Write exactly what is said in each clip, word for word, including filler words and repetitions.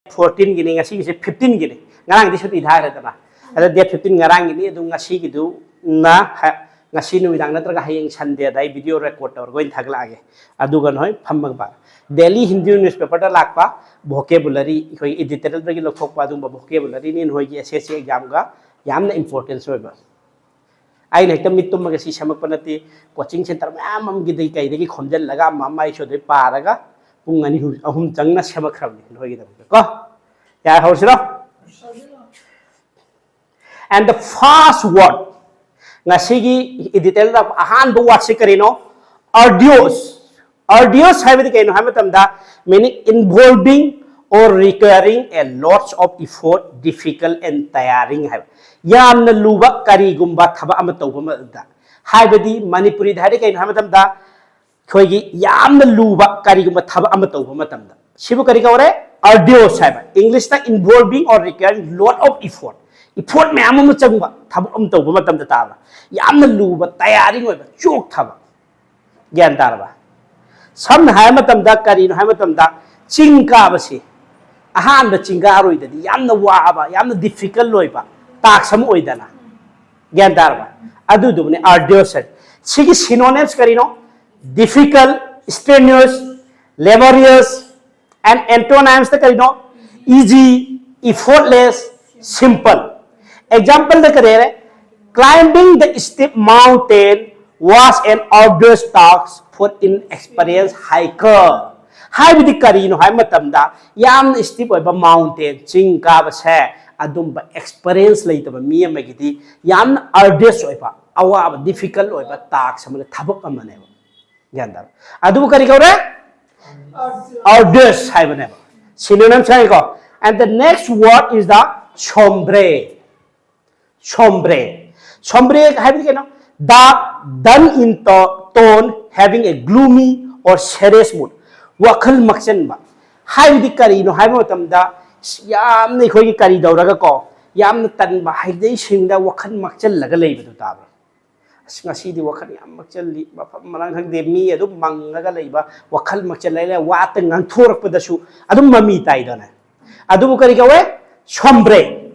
ꯐꯣꯔꯇꯤꯟꯒꯤꯅꯤ, ꯉꯁꯤꯒꯤꯁꯦ ꯐꯤꯐꯇꯤꯟꯒꯤꯅꯤ꯫ ꯉꯔꯥꯡꯗꯤ ꯁꯨꯇꯤ ꯊꯥꯈ꯭ꯔꯦꯗꯅ꯫ ꯑꯗ ꯗꯦꯠ ꯐꯤꯐꯇꯤꯟ ꯉꯔꯥꯡꯒꯤꯅꯤ꯫ ꯑꯗꯨ ꯉꯁꯤꯒꯤꯗꯨꯅ ꯍ-, ꯉꯁꯤ ꯅꯨꯃꯤꯗꯥꯡ ꯅꯠꯇ꯭ꯔꯒ ꯍꯌꯦꯡ ꯁꯟꯗꯦꯗ ꯑꯩ ꯚꯤꯗꯤꯑꯣ ꯔꯦꯀꯣꯔꯗ ꯇꯧꯔꯒ ꯑꯣꯏꯅ ꯊꯥꯒꯠꯂꯛꯑꯒꯦ꯫ ꯑꯗꯨꯒ ꯅꯣꯏ ꯐꯝꯃꯒ ꯄꯥꯔꯣ꯫ ꯗꯦꯂꯤ ꯍꯤꯟꯗꯨ ꯅ꯭ꯌꯨꯁꯄꯦꯄꯔꯗ ꯂꯥꯛꯄ ꯚꯣꯀꯦꯕꯨꯂꯔꯤ, ꯑꯩꯈꯣꯏ ꯏꯗꯤꯇꯣꯔꯤꯌꯦꯜꯗꯒꯤ ꯂꯧꯊꯣꯛꯄ ꯑꯗꯨꯒꯨꯝꯕ ꯚꯣꯀꯦꯕꯨꯂꯔꯤꯅꯤ ꯅꯣꯏꯒꯤ ꯑꯦꯁ ꯑꯦꯁ ꯁꯤ ꯑꯦꯛꯖꯥꯝꯒ ꯌꯥꯝꯅ ꯏꯝꯄꯣꯔꯇꯦꯟꯁ ꯑꯣꯏꯕ꯫ ꯑꯩꯅ ꯍꯦꯛꯇ ꯃꯤꯠ ꯇꯨꯝꯃꯒ ꯁꯤ ꯁꯦꯝꯃꯛꯄ ꯅꯠꯇꯦ꯫ ꯀꯣꯆꯤꯡ ꯁꯦꯟꯇꯔ ꯃꯌꯥꯝ ꯑꯃꯒꯤꯗꯒꯤ ꯀꯩꯗꯒꯤ ꯈꯣꯝꯖꯤꯜꯂꯒ ꯑꯃ ꯑꯃ ꯑꯩꯁꯨ ꯑꯗꯩ ꯄꯥꯔꯒ ꯄꯨꯡ ꯑꯅꯤ ꯑꯍꯨꯝ ꯆꯪꯅ ꯁꯦꯝꯃꯛꯈ꯭ꯔꯕꯅꯤ ꯅꯣꯏꯒꯤꯗꯃꯛꯇ ꯀꯣ꯫ ꯌꯥꯔꯦ, ꯍꯧꯔꯁꯤꯔꯣ? And the first word, ꯉꯁꯤꯒꯤ ꯏꯗꯤꯇꯣꯔꯤꯌꯦꯜꯗ ꯑꯍꯥꯟꯕ ꯋꯥꯔꯗꯁꯤ ꯀꯔꯤꯅꯣ? Arduous꯫ Arduous ꯍꯥꯏꯕꯗꯤ ꯀꯩꯅꯣ ꯍꯥꯏꯕ ꯃꯇꯝꯗ, meaning involving or requiring a lots of effort, difficult and tiring ꯍꯥꯏꯕ꯫ ꯌꯥꯝꯅ ꯂꯨꯕ ꯀꯔꯤꯒꯨꯝꯕ ꯊꯕꯛ ꯑꯃ ꯇꯧꯕ ꯃꯇꯝꯗ, ꯍꯥꯏꯕꯗꯤ ꯃꯅꯤꯄꯨꯔꯤꯗ ꯍꯥꯏꯔꯗꯤ ꯀꯩꯅꯣ ꯍꯥꯏꯕ ꯃꯇꯝꯗ, ꯑꯩꯈꯣꯏꯒꯤ ꯌꯥꯝꯅ ꯂꯨꯕ ꯀꯔꯤꯒꯨꯝꯕ ꯊꯕꯛ ꯑꯃ ꯇꯧꯕ ꯃꯇꯝꯗ, ꯁꯤꯕꯨ ꯀꯔꯤ ꯀꯧꯔꯦ? Arduous ꯍꯥꯏꯕ꯫ ꯏꯪꯂꯤꯁꯇ involving or requiring lot of effort, effort ꯃꯌꯥꯝ ꯑꯃ ꯆꯪꯕ ꯊꯕꯛ ꯑꯃ ꯇꯧꯕ ꯃꯇꯝꯗ ꯇꯥꯕ, ꯌꯥꯝꯅ ꯂꯨꯕ, tiring ꯑꯣꯏꯕ, ꯆꯣꯛꯊꯕ꯫ ꯒ꯭ꯌꯥꯟ ꯇꯥꯔꯕ? ꯁꯝꯅ ꯍꯥꯏꯕ ꯃꯇꯝꯗ, ꯀꯔꯤꯅꯣ ꯍꯥꯏꯕ ꯃꯇꯝꯗ, ꯆꯤꯡ ꯀꯥꯕꯁꯤ ꯑꯍꯥꯟꯕ ꯆꯤꯡ ꯀꯥꯔꯣꯏꯗꯗꯤ ꯌꯥꯝꯅ ꯋꯥꯕ, ꯌꯥꯝꯅ difficult ꯑꯣꯏꯕ task ꯑꯃ ꯑꯣꯏꯗꯅ꯫ ꯒ꯭ꯌꯥꯟ ꯇꯥꯔꯕ? ꯑꯗꯨꯗꯨꯕꯨꯅꯦ arduous ꯍꯥꯏ꯫ ꯁꯤꯒꯤ synonyms ꯀꯔꯤꯅꯣ? Difficult, strenuous, laborious, and antonyms ꯇ ꯀꯔꯤꯅꯣ? Easy, effortless, simple. Example ꯗ ꯀꯔꯤ ꯍꯥꯏꯔꯦ? Climbing the steep mountain was an arduous task for inexperienced hiker. ꯍꯥꯏꯕꯗꯤ ꯀꯔꯤꯅꯣ ꯍꯥꯏꯕ ꯃꯇꯝꯗ, ꯌꯥꯝꯅ steep ꯑꯣꯏꯕ mountain, ꯆꯤꯡ ꯀꯥꯕꯁꯦ, ꯑꯗꯨꯝꯕ experience ꯂꯩꯇꯕ ꯃꯤ ꯑꯃꯒꯤꯗꯤ ꯌꯥꯝꯅ arduous ꯑꯣꯏꯕ, ꯑꯋꯥꯕ, difficult ꯑꯣꯏꯕ task ꯑꯃꯅ, ꯊꯕꯛ ꯑꯃꯅꯦꯕ꯫ ꯒ꯭ꯌꯥꯟ ꯇꯥꯔꯕ? ꯑꯗꯨꯕꯨ ꯀꯔꯤ ꯀꯧꯔꯦ? Arduous ꯍꯥꯏꯕꯅꯦꯕ꯫ Synonyms ꯍꯥꯏꯀꯣ꯫ And the next word is the sombre. Sombre. Sombre ꯍꯥꯏꯕꯗꯤ ꯀꯩꯅꯣ? Dark, dull in to-, tone, having a gloomy or serious mood. ꯋꯥꯈꯜ ꯃꯛꯆꯟꯕ ꯍꯥꯏꯕꯗꯤ ꯀꯔꯤꯅꯣ ꯍꯥꯏꯕ ꯃꯇꯝꯗ, ꯌꯥꯝꯅ ꯑꯩꯈꯣꯏꯒꯤ ꯀꯔꯤ ꯇꯧꯔꯒ ꯀꯣ, ꯌꯥꯝꯅ ꯇꯟꯕ, ꯍꯩꯗꯩ ꯁꯤꯡꯗ ꯋꯥꯈꯜ ꯃꯛꯆꯜꯂꯒ ꯂꯩꯕꯗꯨ ꯇꯥꯕ꯭ꯔꯥ? ꯑꯁ, ꯉꯁꯤꯗꯤ ꯋꯥꯈꯜ ꯌꯥꯝ ꯃꯛꯆꯜꯂꯤ, ꯃꯐꯝ ꯃꯔꯥꯡ ꯈꯪꯗꯦ, ꯃꯤ ꯑꯗꯨꯝ ꯃꯪꯉꯒ ꯂꯩꯕ, ꯋꯥꯈꯜ ꯃꯛꯆꯜꯂꯒ ꯂꯩ, ꯋꯥꯇ ꯉꯥꯡꯊꯣꯔꯛꯄꯗꯁꯨ ꯑꯗꯨꯝ ꯃꯃꯤ ꯇꯥꯏꯗꯅ꯫ ꯑꯗꯨꯕꯨ ꯀꯔꯤ ꯀꯧꯋꯦ? Sombre.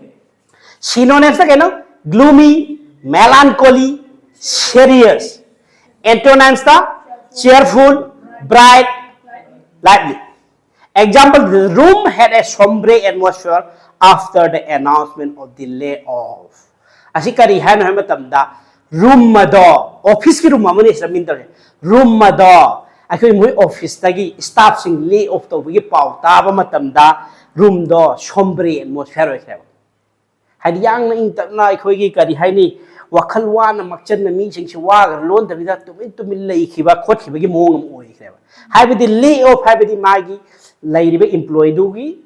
Synonyms ꯇ ꯀꯩꯅꯣ? Gloomy, melancholy, serious. Antonyms ꯇ cheerful, bright, lively. Example: the room had a sombre atmosphere after the announcement of the layoff. ꯑꯁꯤ ꯀꯔꯤ ꯍꯥꯏꯅꯣ ꯍꯥꯏꯕ ꯃꯇꯝꯗ, ꯔꯨꯝ ꯑꯗꯣ, ꯑꯣꯐꯤꯁꯀꯤ ꯔꯨꯝ ꯑꯃꯅꯤ ꯁꯤꯗ ꯃꯤꯟ ꯇꯧꯔꯦ, ꯔꯨꯝ ꯑꯗꯣ ꯑꯩꯈꯣꯏ ꯃꯣꯏ ꯑꯣꯐꯤꯁꯇꯒꯤ ꯁ꯭ꯇꯥꯐꯁꯤꯡ ꯂꯦ ꯑꯣꯐ ꯇꯧꯕꯒꯤ ꯄꯥꯎ ꯇꯥꯕ ꯃꯇꯝꯗ ꯔꯨꯝꯗꯣ ꯁꯣꯝꯕ꯭ꯔꯦ ꯑꯦꯠꯃꯣꯁꯐꯤꯌꯔ ꯑꯣꯏꯈ꯭ꯔꯦꯕ꯫ ꯍꯥꯏꯗꯤ ꯌꯥꯝꯅ ꯏꯪ ꯇꯞꯅ, ꯑꯩꯈꯣꯏꯒꯤ ꯀꯔꯤ ꯍꯥꯏꯅꯤ, ꯋꯥꯈꯜ ꯋꯥꯅ ꯃꯛꯆꯟꯕ ꯃꯤꯁꯤꯡꯁꯤ ꯋꯥꯒ ꯂꯣꯟꯗꯕꯤꯗ ꯇꯨꯃꯤꯟ ꯇꯨꯃꯤꯟ ꯂꯩꯈꯤꯕ ꯈꯣꯠꯈꯤꯕꯒꯤ ꯃꯑꯣꯡ ꯑꯃ ꯑꯣꯏꯈ꯭ꯔꯦꯕ꯫ ꯍꯥꯏꯕꯗꯤ ꯂꯦ ꯑꯣꯐ ꯍꯥꯏꯕꯗꯤ ꯃꯥꯒꯤ ꯂꯩꯔꯤꯕ ꯏꯝꯄ꯭ꯂꯣꯌꯤꯗꯨꯒꯤ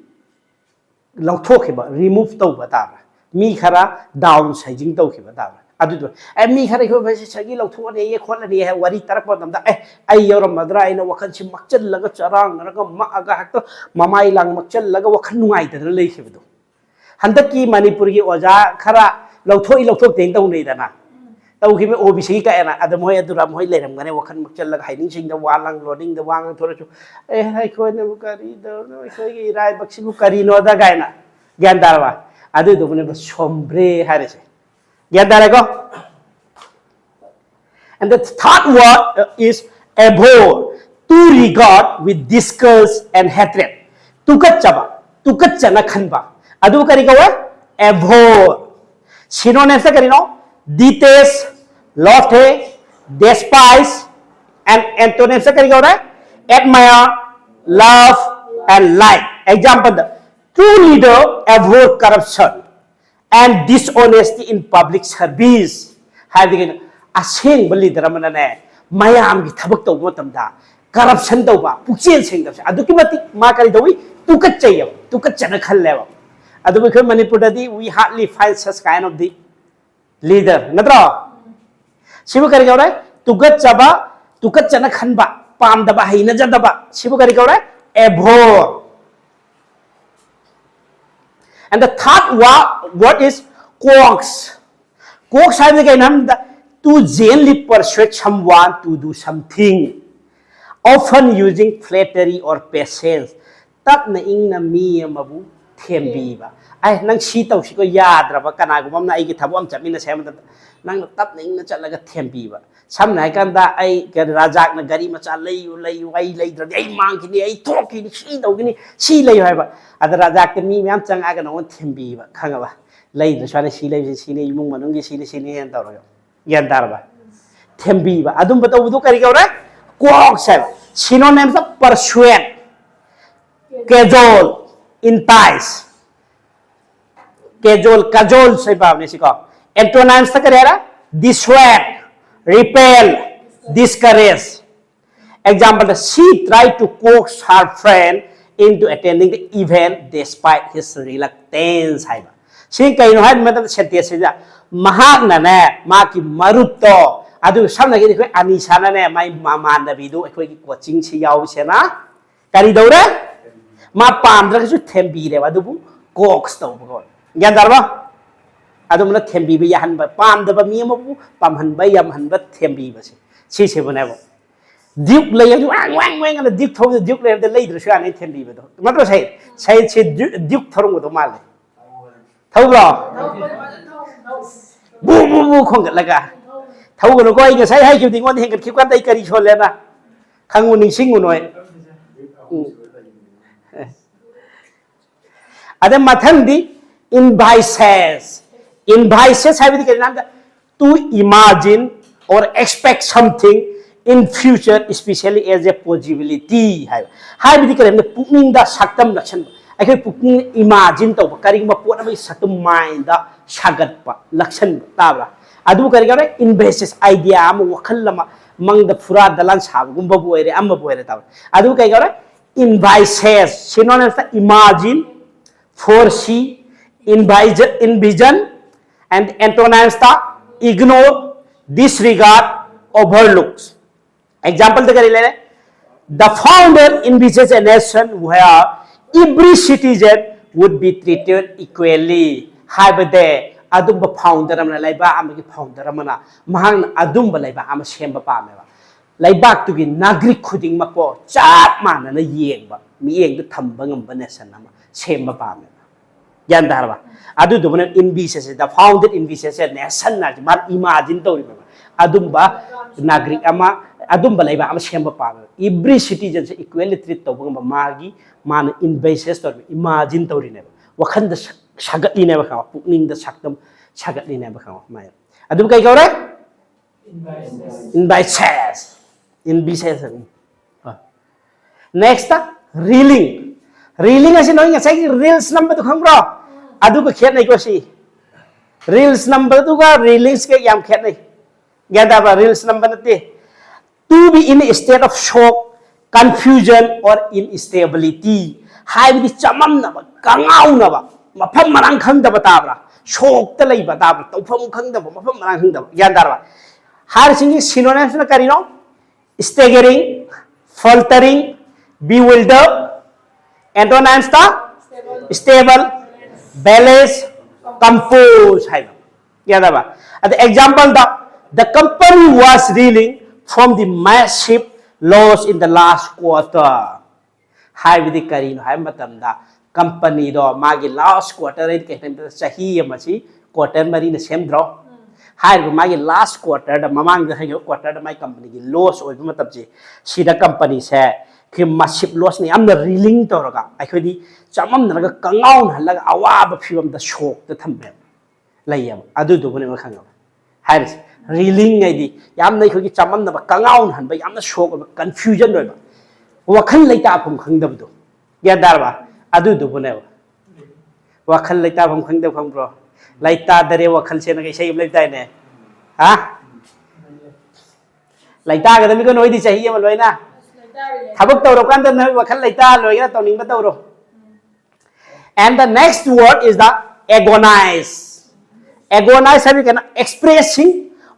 ꯂꯧꯊꯣꯛꯈꯤꯕ, ꯔꯤꯃꯨꯚ ꯇꯧꯕ ꯇꯥꯕ꯭ꯔꯥ, ꯃꯤ ꯈꯔ ꯗꯥꯎꯟ ꯁꯥꯏꯖꯤꯡ ꯇꯧꯈꯤꯕ ꯇꯥꯕ꯭ꯔꯥ? ꯑꯗꯨꯗꯣ ꯑꯦ ꯃꯤ ꯈꯔ ꯑꯩꯈꯣꯏ ꯃꯁꯤ ꯁꯒꯤ ꯂꯧꯊꯣꯛꯑꯅꯤꯌꯦ ꯈꯣꯠꯂꯅꯤ ꯍꯥꯏ ꯋꯥꯔꯤ ꯇꯥꯔꯛꯄ ꯃꯇꯝꯗ, ꯑꯦ ꯑꯩ ꯌꯧꯔꯝꯃꯗ꯭ꯔꯥ ꯍꯥꯏꯅ ꯋꯥꯈꯜꯁꯤ ꯃꯛꯆꯜꯂꯒ ꯆꯔꯥꯡꯅꯔꯒ ꯃꯛꯑꯒ ꯍꯦꯛꯇ ꯃꯃꯥꯏ ꯂꯥꯡ ꯃꯛꯆꯜꯂꯒ ꯋꯥꯈꯜ ꯅꯨꯡꯉꯥꯏꯇꯗꯅ ꯂꯩꯈꯤꯕꯗꯣ꯫ ꯍꯟꯗꯛꯀꯤ ꯃꯅꯤꯄꯨꯔꯒꯤ ꯑꯣꯖꯥ ꯈꯔ ꯂꯧꯊꯣꯛꯏ ꯂꯧꯊꯣꯛꯇꯦꯅ ꯇꯧꯅꯩꯗꯅ, ꯇꯧꯈꯤꯕ ꯑꯣ ꯕꯤ ꯁꯤꯒꯤ ꯀꯛꯑꯦꯅ꯫ ꯑꯗ ꯃꯣꯏ ꯑꯗꯨꯔ ꯃꯣꯏ ꯂꯩꯔꯝꯒꯅꯤ ꯋꯥꯈꯜ ꯃꯛꯆꯜꯂꯒ ꯍꯥꯏꯅꯤꯡꯁꯤꯡꯗ ꯋꯥ ꯂꯥꯡ ꯂꯣꯅꯤꯡꯗ ꯋꯥ ꯉꯥꯡꯊꯣꯔꯁꯨ, ꯑꯦ ꯑꯩꯈꯣꯏꯅꯕꯨ ꯀꯔꯤꯗꯧꯅꯣ, ꯑꯩꯈꯣꯏꯒꯤ ꯏꯔꯥꯏꯕꯛꯁꯤꯕꯨ ꯀꯔꯤꯅꯣꯗ ꯀꯥꯏꯅ꯫ ꯒ꯭ꯌꯥꯟ ꯇꯥꯔꯕ? ꯑꯗꯨꯗꯨꯒꯅꯦꯕ ꯁꯣꯝꯕ꯭ꯔꯦ ꯍꯥꯏꯔꯤꯁꯦ꯫ ꯒ꯭ꯌꯥꯟ ꯇꯥꯔꯦꯀꯣ? And the third word is abhor, to regard with disgust and hatred. ꯇꯨꯀꯠꯆꯕ, ꯇꯨꯀꯠꯆꯅ ꯈꯟꯕ, ꯑꯗꯨ ꯀꯔꯤ ꯀꯧꯋꯦ? Abhor. Synonyms ꯀꯔꯤꯅꯣ? Detest, loathe, despise, and antonyms ꯀꯔꯤ ꯀꯧꯔꯦ? Admire, love, and like. Example, the true leader abhor corruption and dishonesty in public service. ꯍꯥꯏꯕꯗꯤ ꯀꯩꯅꯣ? ꯑꯁꯦꯡꯕ ꯂꯤꯗꯔ ꯑꯃꯅꯅꯦ, ꯃꯌꯥꯝꯒꯤ ꯊꯕꯛ ꯇꯧꯕ ꯃꯇꯝꯗ ꯀꯔꯞꯁꯟ ꯇꯧꯕ, ꯄꯨꯛꯆꯦꯜ ꯁꯦꯡꯗꯕꯁꯦ ꯑꯗꯨꯛꯀꯤ ꯃꯇꯤꯛ ꯃꯥ ꯀꯔꯤ ꯇꯧꯏ? ꯇꯨꯀꯠꯆꯩꯌꯦꯕ, ꯇꯨꯀꯠꯆꯅ ꯈꯜꯂꯦꯕ꯫ ꯑꯗꯨꯕꯨ ꯑꯩꯈꯣꯏ ꯃꯅꯤꯄꯨꯔꯗꯗꯤ we hardly find such kind of the leader, ꯅꯠꯇ꯭ꯔꯣ? ꯁꯤꯕꯨ ꯀꯔꯤ ꯀꯧꯔꯦ? ꯇꯨꯀꯠꯆꯕ, ꯇꯨꯀꯠꯆꯅ ꯈꯟꯕ, ꯄꯥꯝꯗꯕ, ꯍꯩꯅꯖꯗꯕ, ꯁꯤꯕꯨ ꯀꯔꯤ ꯀꯧꯔꯦ? Abhor. And the third wa- word is coax. Coax ꯍꯥꯏꯕꯗꯤ ꯀꯩꯅꯣ ꯍꯥꯏꯕꯗ, to gently persuade someone to do something, often using flattery or patience. ꯇꯞꯅ ꯏꯪꯅ ꯃꯤ ꯑꯃꯕꯨ ꯊꯦꯝꯕꯤꯕ꯫ ꯑꯦ, ꯅꯪ ꯁꯤ ꯇꯧꯁꯤꯀꯣ, ꯌꯥꯗ꯭ꯔꯕ, ꯀꯅꯥꯒꯨꯝꯕ ꯑꯃꯅ ꯑꯩꯒꯤ ꯊꯕꯛ ꯑꯃ ꯆꯠꯃꯤꯟꯅꯁꯦ ꯍꯥꯏꯕ ꯃꯇꯝꯗ ꯅꯪꯅ ꯇꯞꯅ ꯏꯪꯅ ꯆꯠꯂꯒ ꯊꯦꯝꯕꯤꯕ꯫ ꯁꯝꯅ ꯍꯥꯏꯀꯥꯟꯗ ꯑꯩ ꯀ-, ꯔꯥꯖꯥꯛꯅ ꯒꯥꯔꯤ ꯃꯆꯥ ꯂꯩꯌꯨ, ꯂꯩꯌꯨ, ꯑꯩ ꯂꯩꯗ꯭ꯔꯗꯤ ꯑꯩ ꯃꯥꯡꯈꯤꯅꯤ, ꯑꯩ ꯊꯣꯛꯈꯤꯅꯤ, ꯁꯤ ꯇꯧꯈꯤꯅꯤ, ꯁꯤ ꯂꯩꯌꯨ ꯍꯥꯏꯕ꯫ ꯑꯗ ꯔꯥꯖꯥꯛꯇ ꯃꯤ ꯃꯌꯥꯝ ꯆꯪꯉꯛꯑꯒ ꯅꯉꯣꯟꯗ ꯊꯦꯝꯕꯤꯕ, ꯈꯪꯉꯕ? ꯂꯩꯗ꯭ꯔꯁꯨ ꯌꯥꯅꯤ, ꯁꯤ ꯂꯩꯕꯁꯤ ꯁꯤꯅꯤ, ꯏꯃꯨꯡ ꯃꯅꯨꯡꯒꯤ ꯁꯤꯅꯤ, ꯁꯤꯅꯤ ꯍꯥꯏꯅ ꯇꯧꯔꯒ꯫ ꯒ꯭ꯌꯥꯟ ꯇꯥꯔꯕ? ꯊꯦꯝꯕꯤꯕ꯫ ꯑꯗꯨꯝꯕ ꯇꯧꯕꯗꯨ ꯀꯔꯤ ꯀꯧꯔꯦ? Coax ꯍꯥꯏꯕ꯫ Synonyms of persuade, cajole, entice꯫ Cajole, cajole ꯍꯥꯏꯕ ꯄꯥꯕꯅꯤ ꯁꯤꯀꯣ꯫ Antonymsꯇ ꯀꯔꯤ ꯍꯥꯏꯔꯦ? Dissuade, repel, discourage꯫ Example, she tried to coax her friend into attending the event despite his reluctance ꯍꯥꯏꯕ꯫ ꯁꯤ ꯀꯩꯅꯣ ꯍꯥꯏꯕ ꯃꯇꯝꯗ sentenceꯁꯤꯗ ꯃꯍꯥꯛꯅꯅꯦ, ꯃꯥꯒꯤ ꯃꯔꯨꯞꯇꯣ, ꯑꯗꯨ ꯁꯝꯅ ꯍꯥꯏꯔꯒꯗꯤ ꯑꯩꯈꯣꯏ ꯑꯅꯤꯁꯥꯅꯅꯦ, ꯃꯥꯏ ꯃꯃꯥꯟꯅꯕꯤꯗꯨ ꯑꯩꯈꯣꯏꯒꯤ coachingꯁꯤ ꯌꯥꯎꯁꯦꯅ ꯀꯔꯤ ꯇꯧꯔꯦ? ꯃꯥ ꯄꯥꯝꯗ꯭ꯔꯒꯁꯨ ꯊꯦꯝꯕꯤꯔꯦꯕ, ꯑꯗꯨꯕꯨ coax ꯇꯧꯕ ꯀꯧꯋꯦ꯫ ꯒ꯭ꯌꯥꯟ ꯇꯥꯔꯕ? ꯑꯗꯨꯝꯕꯅ ꯊꯦꯝꯕꯤꯕ ꯌꯥꯍꯟꯕ, ꯄꯥꯝꯗꯕ ꯃꯤ ꯑꯃꯕꯨ ꯄꯥꯝꯍꯟꯕ ꯌꯥꯝꯍꯟꯕ ꯊꯦꯝꯕꯤꯕꯁꯦ, ꯁꯤꯁꯤꯕꯨꯅꯦꯕ꯫ Duke ꯂꯩ, ꯍꯧꯖꯤꯛ ꯋꯥꯡ ꯋꯥꯡ ꯋꯥꯡ ꯑꯅ Duke ꯊꯧꯕꯗ, Duke ꯂꯩꯔꯝꯗ ꯂꯩꯗ꯭ꯔꯁꯨ ꯌꯥꯅꯤ ꯊꯦꯝꯕꯤꯕꯗꯣ꯫ ꯅꯠꯇ꯭ꯔꯣ ꯁꯍꯤꯗ? ꯁꯍꯤꯗꯁꯤ Duke, Duke ꯊꯧꯔꯝꯒꯗꯧ ꯃꯥꯜꯂꯦ꯫ ꯊꯧꯕ꯭ꯔꯣ? ꯕꯨ ꯕꯨ ꯕꯨ ꯈꯣꯡꯒꯠꯂꯒ꯫ ꯊꯧꯒꯅꯨꯀꯣ, ꯑꯩ ꯉꯁꯥꯏ ꯍꯥꯏꯈꯤꯕꯗꯤ ꯑꯩꯉꯣꯟꯗ ꯍꯦꯟꯒꯠꯈꯤꯕ ꯀꯥꯟꯗ ꯑꯩ ꯀꯔꯤ ꯁꯣꯜꯂꯦꯅ꯫ ꯈꯪꯉꯨ, ꯅꯤꯡꯁꯤꯡꯉꯨ ꯅꯣꯏ꯫ ꯎꯝ꯫ ꯑꯗ ꯃꯊꯪꯗꯤ embitches꯫ Embitches ꯍꯥꯏꯕꯗꯤ ꯀꯔꯤꯅꯣ ꯍꯥꯏꯕꯗ, to imagine or expect something in future, especially as a possibility ꯍꯥꯏꯕ꯫ ꯍꯥꯏꯕꯗꯤ ꯀꯔꯤꯅꯣ? ꯄꯨꯛꯅꯤꯡꯗ ꯁꯛꯇꯝ ꯂꯛꯁꯟꯕ꯫ ꯑꯩꯈꯣꯏ ꯄꯨꯛꯅꯤꯡ imagine ꯇꯧꯕ, ꯀꯔꯤꯒꯨꯝꯕ ꯄꯣꯠ ꯑꯃꯒꯤ ꯁꯛꯇꯝ mindꯗ ꯁꯥꯒꯠꯄ, ꯂꯛꯁꯟꯕ, ꯇꯥꯕ꯭ꯔꯥ? ꯑꯗꯨꯕꯨ ꯀꯔꯤ ꯀꯧꯔꯦ? Embitches, idea ꯑꯃ, ꯋꯥꯈꯜ ꯑꯃ, ꯃꯪꯗ ꯐꯨꯔꯥ ꯗꯂꯥꯟ ꯁꯥꯕꯒꯨꯝꯕꯕꯨ ꯑꯣꯏꯔꯦ, ꯑꯃꯕꯨ ꯑꯣꯏꯔꯦ, ꯇꯥꯕ꯭ꯔꯥ? ꯑꯗꯨꯕꯨ ꯀꯩ ꯀꯧꯔꯦ? Embitches, synonyms of imagine, foresee, envision, envision, and antonyms ꯇ ignore, disregard, overlooks꯫ Example ꯗ ꯀꯔꯤ ꯂꯩꯔꯦ? The founder envisages a nation where every citizen would be treated equally ꯍꯥꯏꯕꯗꯤ ꯑꯗꯨꯝꯕ founder ꯑꯃꯅ, ꯂꯩꯕꯥꯛ ꯑꯃꯒꯤ founder ꯑꯃꯅ, ꯃꯍꯥꯛꯅ ꯑꯗꯨꯝꯕ ꯂꯩꯕꯥꯛ ꯑꯃ ꯁꯦꯝꯕ ꯄꯥꯝꯃꯦꯕ꯫ ꯂꯩꯕꯥꯛꯇꯨꯒꯤ ꯅꯥꯒ꯭ꯔꯤꯛ ꯈꯨꯗꯤꯡꯃꯛꯄꯨ ꯆꯞ ꯃꯥꯟꯅꯅ ꯌꯦꯡꯕ, ꯃꯤꯠꯌꯦꯡꯗ ꯊꯝꯕ ꯉꯝꯕ nation ꯑꯃ꯫ ꯁꯦꯝꯕ ꯄꯥꯝꯃꯦꯕ꯫ ꯒ꯭ꯌꯥꯟ ꯇꯥꯔꯕ? ꯑꯗꯨꯗꯨꯃꯅ ꯏꯟꯕꯤꯁꯦꯁꯦ, the founded ꯏꯟꯕꯤꯁꯦꯁꯦ ꯅꯦꯁꯟ ꯍꯥꯏꯁꯦ ꯃꯥꯅ ꯏꯃꯥꯖꯤꯟ ꯇꯧꯔꯤꯕ꯫ ꯑꯗꯨꯝꯕ ꯅꯥꯒꯔꯤꯛ ꯑꯃ, ꯑꯗꯨꯝꯕ ꯂꯩꯕꯥꯛ ꯑꯃ ꯁꯦꯝꯕ ꯄꯥꯝꯃꯦꯕ꯫ Every citizenꯁꯦ equally treat ꯇꯧꯕ ꯉꯝꯕ ꯃꯥꯒꯤ, ꯃꯥꯅ ꯏꯟꯕꯤꯁꯦꯁ ꯇꯧꯔꯤꯕ, ꯏꯃꯥꯖꯤꯟ ꯇꯧꯔꯤꯅꯦꯕ꯫ ꯋꯥꯈꯟꯗ ꯁꯥ-, ꯁꯥꯒꯠꯂꯤꯅꯦꯕ, ꯈꯪꯉꯕ? ꯄꯨꯛꯅꯤꯡꯗ ꯁꯛꯇꯝ ꯁꯥꯒꯠꯂꯤꯅꯦꯕ, ꯈꯪꯉꯕ? ꯃꯥꯏ ꯑꯗꯨꯝ ꯀꯩ ꯀꯧꯔꯦ? ꯏꯟꯕꯤꯁꯦꯁ꯫ ꯏꯟꯕꯤꯁꯦꯁ꯫ Next, reeling. Reeling ꯑꯁꯤ ꯅꯣꯏ ꯉꯁꯥꯏꯒꯤ reels ꯅꯝꯕꯗꯨ ꯈꯪꯕ꯭ꯔꯣ? ꯑꯗꯨꯒ ꯈꯦꯠꯅꯩꯀꯣ ꯁꯤ꯫ Reels ꯅꯝꯕꯗꯨꯒ reelingꯁꯤꯒ ꯌꯥꯝ ꯈꯦꯠꯅꯩ꯫ ꯒ꯭ꯌꯥꯟ ꯇꯥꯕ꯭ꯔꯥ? Reels ꯅꯝꯕ ꯅꯠꯇꯦ꯫ To be in a state of shock, confusion or instability. ꯍꯥꯏꯕꯗꯤ ꯆꯃꯝꯅꯕ, ꯀꯉꯥꯎꯅꯕ, ꯃꯐꯝ ꯃꯔꯥꯡ ꯈꯪꯗꯕ, ꯇꯥꯕ꯭ꯔꯥ? ꯁꯣꯛꯇ ꯂꯩꯕ, ꯇꯥꯕ꯭ꯔꯥ? ꯇꯧꯐꯝ ꯈꯪꯗꯕ, ꯃꯐꯝ ꯃꯔꯥꯡ ꯈꯪꯗꯕ꯫ ꯒ꯭ꯌꯥꯟ ꯇꯥꯔꯕ? ꯍꯥꯏꯔꯤꯁꯤꯡꯒꯤ synonymsꯅ ꯀꯔꯤꯅꯣ? Staggering, faltering, bewildered, antonymsꯇ stable, balance, compose ꯍꯥꯏꯕ꯫ ꯒ꯭ꯌꯥꯟ ꯇꯥꯕ? ꯑꯗ exampleꯗ, the company was reeling from the massive loss in the last quarter. ꯍꯥꯏꯕꯗꯤ ꯀꯔꯤꯅꯣ ꯍꯥꯏꯕ ꯃꯇꯝꯗ, ꯀꯝꯄꯅꯤꯗꯣ ꯃꯥꯒꯤ last quarter ꯍꯥꯏꯗꯤ ꯀꯩ ꯍꯥꯏꯇꯥꯔꯦ, ꯆꯍꯤ ꯑꯃꯁꯤ quarter ꯃꯔꯤꯅ ꯁꯦꯝꯗ꯭ꯔꯣ? ꯍꯥꯏꯔꯤꯕ ꯃꯥꯒꯤ last quarterꯗ, ꯃꯃꯥꯡꯗ ꯍꯥꯏꯈꯤꯕ quarterꯗ ꯃꯥꯒꯤ ꯀꯝꯄꯅꯤꯒꯤ loss ꯑꯣꯏꯕ ꯃꯇꯝꯁꯤ, ꯁꯤꯗ ꯀꯝꯄꯅꯤꯁꯦ massive lossꯅ ꯌꯥꯝꯅ reeling ꯇꯧꯔꯒ ꯑꯩꯈꯣꯏꯗꯤ ꯆꯃꯝꯅꯔꯒ ꯀꯉꯥꯎꯅꯍꯜꯂꯒ ꯑꯋꯥꯕ ꯐꯤꯕꯝꯗ ꯁꯣꯛꯇ ꯊꯝꯃꯦꯕ, ꯂꯩꯌꯦꯕ꯫ ꯑꯗꯨꯗꯨꯒꯅꯦꯕ, ꯈꯪꯉꯕ? ꯍꯥꯏꯔꯤꯁꯦ reeling ꯍꯥꯏꯗꯤ ꯌꯥꯝꯅ ꯑꯩꯈꯣꯏꯒꯤ ꯆꯃꯝꯅꯕ, ꯀꯉꯥꯎꯅꯍꯟꯕ, ꯌꯥꯝꯅ ꯁꯣꯛ ꯑꯣꯏꯕ, confusion ꯑꯣꯏꯕ, ꯋꯥꯈꯜ ꯂꯩꯇꯥꯐꯝ ꯈꯪꯗꯕꯗꯣ꯫ ꯒ꯭ꯌꯥꯟ ꯇꯥꯔꯕ? ꯑꯗꯨꯗꯨꯕꯨꯅꯦꯕ꯫ ꯋꯥꯈꯜ ꯂꯩꯇꯥꯐꯝ ꯈꯪꯗꯕ ꯈꯪꯕ꯭ꯔꯣ? "ꯂꯩꯇꯥꯗꯔꯦ ꯋꯥꯈꯜꯁꯦꯅ" ꯏꯁꯩ ꯑꯃ ꯂꯩꯇꯥꯏꯅꯦ꯫ ꯍꯥ? ꯂꯩꯇꯥꯒꯗꯕꯅꯤꯀꯣ ꯅꯣꯏꯗꯤ ꯆꯍꯤ ꯑꯃ ꯂꯣꯏꯅ꯫ ꯊꯕꯛ ꯇꯧꯔꯀꯥꯟꯗ ꯅꯣꯏ ꯋꯥꯈꯜ ꯂꯩꯇꯥ ꯂꯣꯏꯅ ꯇꯧꯅꯤꯡꯕ ꯇꯧꯔꯣ꯫ And the next word is the agonize. Agonize ꯍꯥꯏꯕꯗꯤ ꯀꯩꯅꯣ? Expressing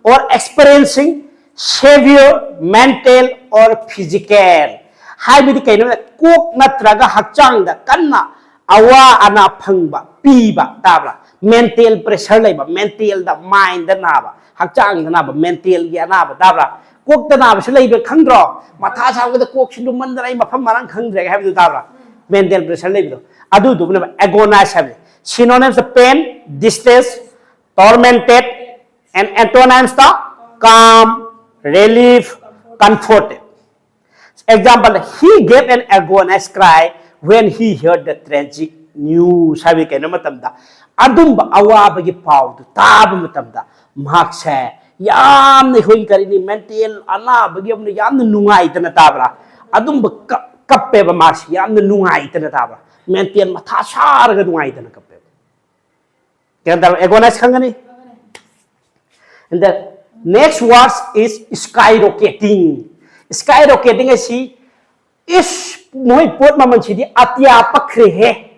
or experiencing severe mental or physical. ꯍꯥꯏꯕꯗꯤ ꯀꯩꯅꯣ? ꯀꯣꯛ ꯅꯠꯇ꯭ꯔꯒ ꯍꯛꯆꯥꯡꯗ ꯀꯟꯅ ꯑꯋꯥ ꯑꯅꯥ ꯐꯪꯕ, ꯄꯤꯕ, ꯇꯥꯕ꯭ꯔꯥ? Mental pressure ꯂꯩꯕ, mentalꯗ, mindꯗ ꯅꯥꯕ, ꯍꯛꯆꯥꯡꯗ ꯅꯥꯕ, mentalꯒꯤ ꯑꯅꯥꯕ, ꯇꯥꯕ꯭ꯔꯥ? ꯀꯣꯛꯇ ꯅꯥꯕꯁꯨ ꯂꯩꯕ ꯈꯪꯗ꯭ꯔꯣ? ꯃꯊꯥ ꯁꯥꯕꯗ ꯀꯣꯛꯁꯤ ꯂꯨꯝꯃꯟꯗꯅ ꯑꯩ ꯃꯐꯝ ꯃꯔꯥꯡ ꯈꯪꯗ꯭ꯔꯦ ꯍꯥꯏꯕꯗꯨ ꯇꯥꯕ꯭ꯔꯥ? mental pressure ꯂꯩꯕꯗꯣ, ꯑꯗꯨꯗꯨꯕꯨꯅꯦꯕ agonize ꯍꯥꯏꯕꯁꯦ꯫ Synonyms of pain, distress, tormented, and antonyms to calm, relief, comforted. Example, he gave an agonized cry when he heard the tragic news ꯍꯥꯏꯕꯗꯤ ꯀꯩꯅꯣ ꯃꯇꯝꯗ, ꯑꯗꯨꯝꯕ ꯑꯋꯥꯕꯒꯤ ꯄꯥꯎꯗꯨ ꯇꯥꯕ ꯃꯇꯝꯗ ꯃꯍꯥꯛꯁꯦ ꯌꯥꯝꯅ, ꯑꯩꯈꯣꯏꯒꯤ ꯀꯔꯤꯅꯤ, mental, ꯑꯅꯥꯕꯒꯤ ꯑꯃꯅ ꯌꯥꯝꯅ ꯅꯨꯡꯉꯥꯏꯇꯅ ꯇꯥꯕ꯭ꯔꯥ? ꯑꯗꯨꯝꯕ ꯀꯞ- ꯀꯞꯄꯦꯕ ꯃꯥꯁꯤ, ꯌꯥꯝꯅ ꯅꯨꯡꯉꯥꯏꯇꯅ ꯇꯥꯕ꯭ꯔꯥ? Mental ꯃꯊꯥ ꯁꯥꯔꯒ ꯅꯨꯡꯉꯥꯏꯇꯅ ꯀꯞꯄꯦꯕ꯫ ꯒ꯭ꯌꯥꯟ ꯇꯥꯔꯕ? Agonize ꯈꯪꯒꯅꯤ? And the next word is skyrocketing. Skyrocketing ꯍꯥꯏꯁꯤ, ꯏꯁ, ꯃꯣꯏ ꯄꯣꯠ ꯃꯃꯜꯁꯤꯗꯤ ꯑꯇꯤꯌꯥ ꯄꯛꯈ꯭ꯔꯦꯍꯦ,